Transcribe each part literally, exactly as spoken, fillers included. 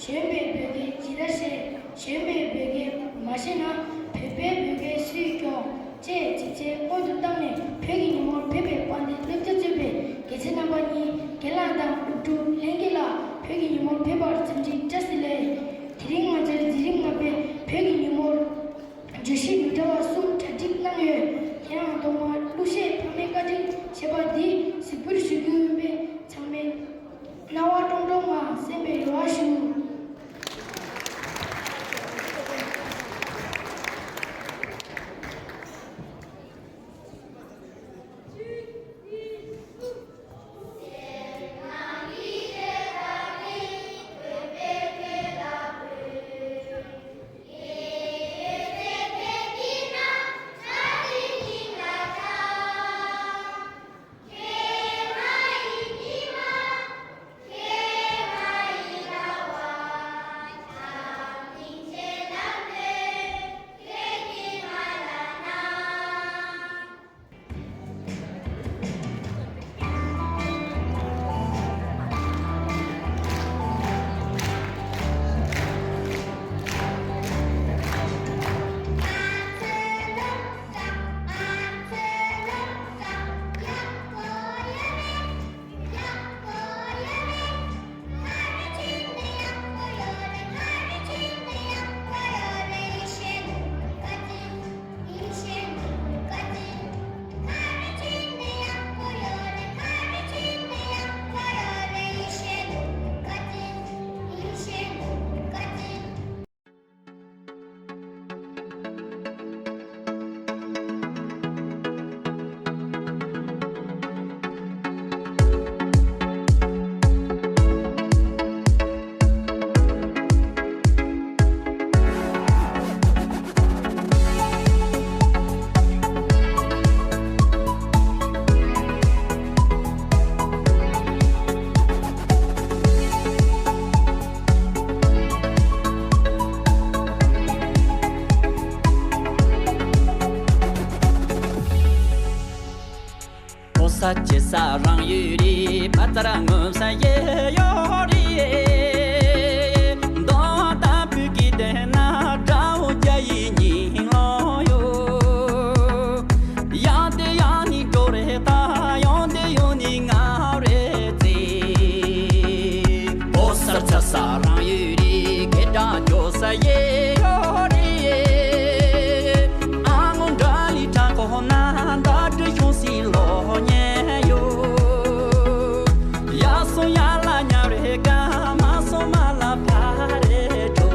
གཞོན་པའི་བོད་སྐད་ཇི་ལྟར་ཤེས། གཞོན་པའི་བོད་སྐད་མ་ཤེས་ན། བོད་པའི་བོད་སྐད་སུས་སྐྱོང་། ཅེས་ཅིག་ཆེས་སྔོན་དུ་བཏང་ནས། བོད་ཀྱི་ཉིན་མོར་བོད་པའི་དཔལ་ལྡན་སློབ་གྲྭ་གཙོས་པའི་དགེ་ཚན་རྣམ་པ་གཉིས་རྒན་ལགས་དང་སློབ་ཕྲུག་ལྷན་རྒྱས་ལ་བོད་ཀྱི་ཉིན་མོར་ཕེབས་པར་འཚམས་འདྲི་བཀྲ་ཤིས་བདེ་ལེགས། དེ་རིང་ང་ཚོའི་འཛིན་རིམ་ལྔ་པའི་བོད་ཀྱི་ཉིན་མོར་བརྗོད་གཞི་མི་འདྲ་བ་གསུམ་གྲ་སྒྲིག་གནང་ཡོད། དེ་ཡང་ཐོག་མར་གླུ་གཞས་ཕ་མའི་བཀའ་དྲིན་ཞེས་པ་འདི་གཟིགས་འབུལ་ཞུ་རྒྱུ་ཡིན་པས། ཚང་མས་རྣ་བ་ཀྲོང་ཀྲོང་ངང་གསན་པའི་རེ་བ་ཞུ། ཕོ་ས་ཆེ་ས་རང་ཡོད་རེད། ཕ་ཚ་ར་ངོ་ས་ཡེ་ཡོད་རེད། མདོ་དང་བོད་ཀྱི་དེ་ན་དགྲ་བོ་རྒྱ་ཡི་ཉིན་ལོ་ཡོད། ཡང་དེ་ཡང་ནི་འགྲོ་རེད་ད། ཡང་དེ་ཡང་ནི་ང་རེད་ཙེ། ཕོ་སར་ཚ་ས་རང་ཡོད་རེད། སྐད་གྲགས་འཇོག་ས་ཡེ་ཡོད་རེད། ཨ་ངོ་འདྲ་ལི་དྲ་ཁོ་ན་འདྲ་འདྲ་ཤོང་སི་ལོ་ཉེ་ཡོད། ཡ་སོ་ཡ་ལ་ཉ་རེ་ག་མ་སོ་མ་ལ་ཕ་རེ་གྲོ།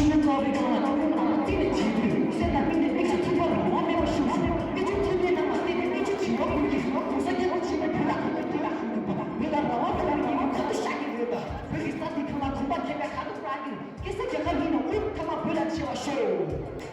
ཆུ་ཚོགས་པའི་སྒང་ལ་ཐོག་མའི་ནང་ལ་བརྩིས་ནས་བྱེད་དུས། སེམས་དང་སྙིང་ནས་དམིགས་བྱ་ཐུགས་ཕར་རང་དབང་མེད་པར་ཞུགས་ཤིང་། དམིགས་བྱ་ཐུགས་མེད་རྣམས་ལ་བརྟེན་ནས་དམིགས་བྱ་བྱིན་རླབས་ཀུན་གྱིས་གོང་ས་སྐྱབས་མགོན་ཆེན་པོའི་བོད་ལ་ཐུགས་ཕན་ཐོགས་པ། བོད་ལ་རང་དབང་ཐོབ་པའི་ཉིན་མོ་ག་དུས་ཤར་གྱི་རེད་པ། བོད་ཀྱི་ས་འདི་ཐང་ལ་གོམ་པ་འཁེལ་བའི་ཁ་དུག་རག་གི་རེད། སྐྱེ་ས་རྒྱ་གར་ཡིན་ན་དབུ་མཐའ་མ་བོད་ལ་ཆེ་བ་ཤོད།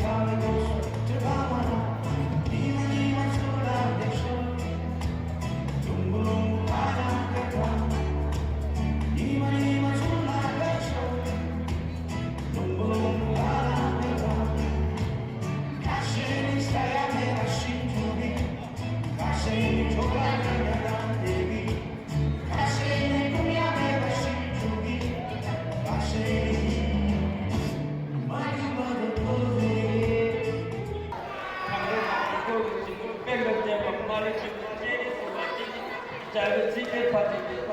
དྲང་པོའི་ནང་དུ་བཀོད་དགོས་ཀྱི་འདུག་དཔལ་འབར་བསྟན་པ་མ་ལུས་ཆེན་པོ་སྤྱན་རས་གཟིགས་དབང་ཆེན་གྱི་རྒྱལ་པོའི་ཚིག་བརྒྱད་ཕ་ཚིག་གི་